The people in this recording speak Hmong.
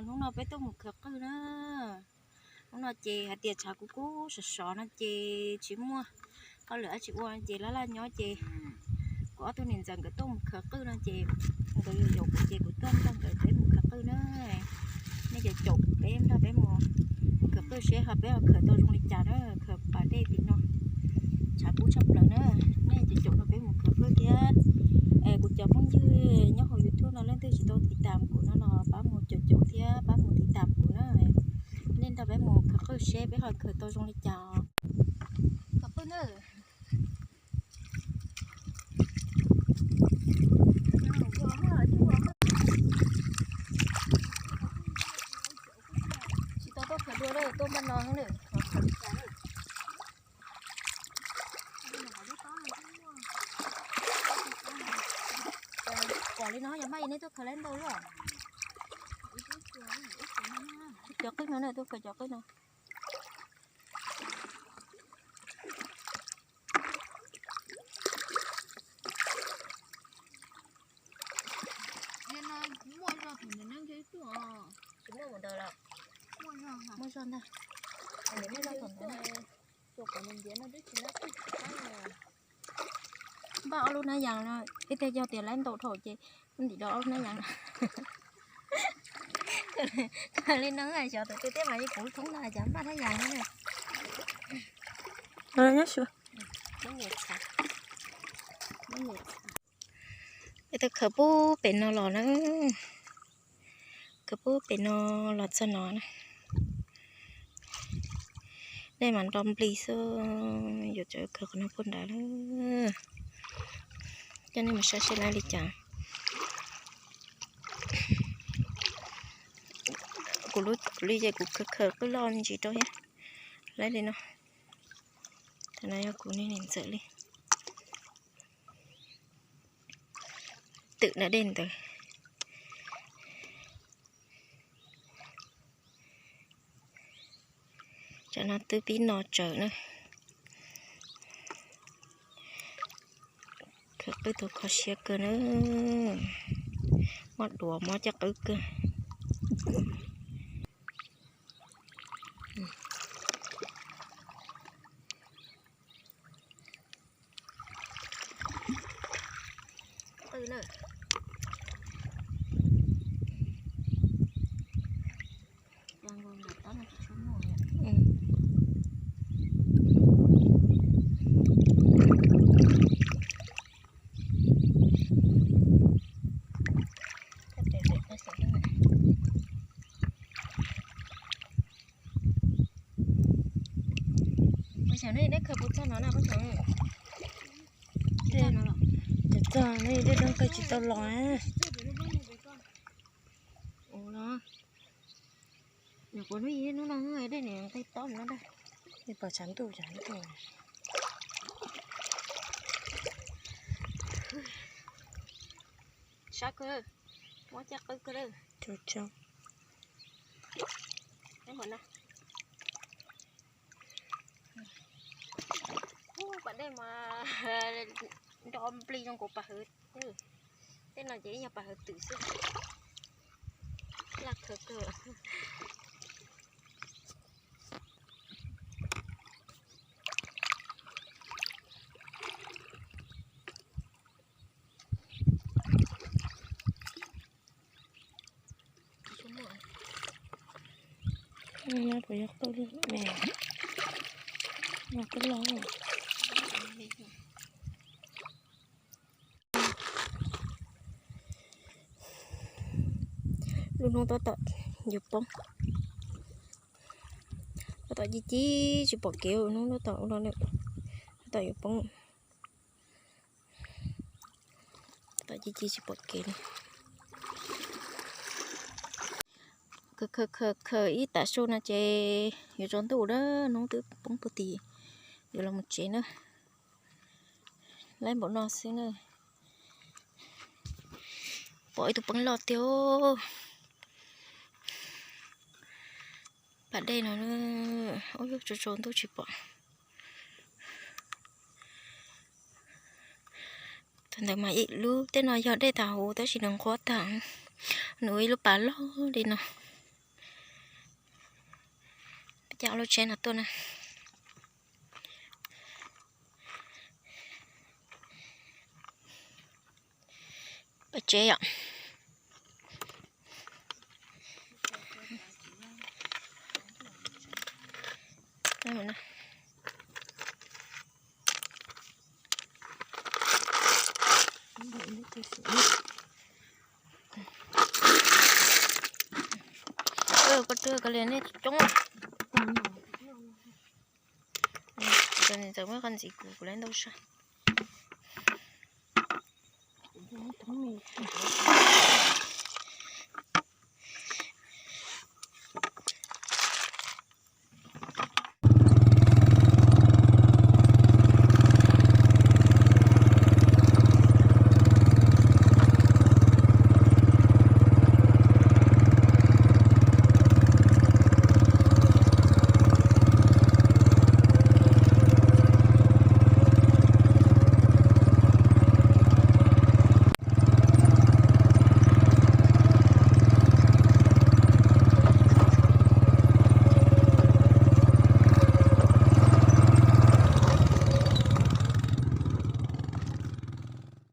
Hnub no peb tuaj mus khaws qwj na. Hnub no ces hais tias tshav kub kub sov sov no ces tsis muaj hauj lwm dab tsi ua ces laj laj nyob ces kuv ob tug niam ntxawm nkawd tuaj mus khaws qwj no ces nkawd yuav yaum kuv ces kuv tuaj nrog nkawd peb mus khaws qwj na. Nej caum caum peb nrog peb mus khaws qwj seb ho peb ho khaws tau zoo li cas na, khaws pas dej tim no tshav kub tshaj plaws na. Nej caum caum nrog peb mus khaws qwj thiab. Kuv cov phooj ywg nyob hauv YouTube no leej twg tsis tau tiv tam kuv no los pab mus caum caum thiab pab mus tiv tam kuv na. Nej nrog peb mus khaws qwj seb peb ho khaws tau zoo li cas. Khaws qwj na. Tsis tau tuaj khaws dua lawm, tuaj npaj no na. Pom li no yog maj nej tuaj khaws lawm ntau lawm. Cov qwj no na, tuaj khaws cov qwj no. Tsis muaj mus ntawd los? Muaj zog ntag. Npaj ob lub hnab yas no, ib teg yog tias lawv ntaus dhau ces ntim do ob lub hnab yas no. Khaws li no xyov tus twg thiab mas yeej kuv thoob no cas npaj hnab yas no. Twb khaws pub pem no los na. Khaws pub pem no los txog no na. Dej mas nro nplig xwb, yuav tsum khaws qhov no puag nrad lawm. Coj nej mus saib seb lawv li cas. Kuv li ces kuv khaws khaws qwj loj me ntsis rau thiab. Lawv li no. Thaum no yog kuv niag niam ntxawm li. Twm nram dej ntawd. Tsam no twb pib no tsawv na. Khaws qwj tau kho siab kawg na. Mob duav mob caj qwb kawg. Pab xyov nej khaws puas txog no na, pab xyov. Cov txog no dej doog kawg tsis tau los. Ua los, nyuam qhuav hnub ib hnub no dej nqis tob no ntag. Pom tshav ntuj tshav ntuj. Sab kawg, muab caj qwb kawg lawm. Pas dej mas nro nplig zoo nkaus pas hawv. Tej no ces ib nyuag pas hawv twm xwb. Laj khaws kawg. Puas yog qwj me, yog qwj loj. Lub hnub tab tom yuav poob, tab tom ci ci tsis pom kev, hnub tab tom ua no lawm, tab tom yuav poob. Tab tom ci ci tsis pom kev li. Khaws khaws khaws ib tag su no ces yuav tsaus ntuj na, hnub twb poob puag tim, yuav los mus tsev na. Laib npaum no xwb na. Pom ib tug peeb loj tiag. Pas dej no, ub, yuav tsaus tsaus ntuj tsis pom. Thaum ntawd mas ib lub, tej no yog dej tag huv tab sis nws nqhuab tag. Nws ua ib lub pas loj li no. Coj lub tsheb no tuaj na. Peb tsev yom. Koj twb koj li nej coob. Txawm muab qhov ntxiv kuv kuv lawv ntau zog.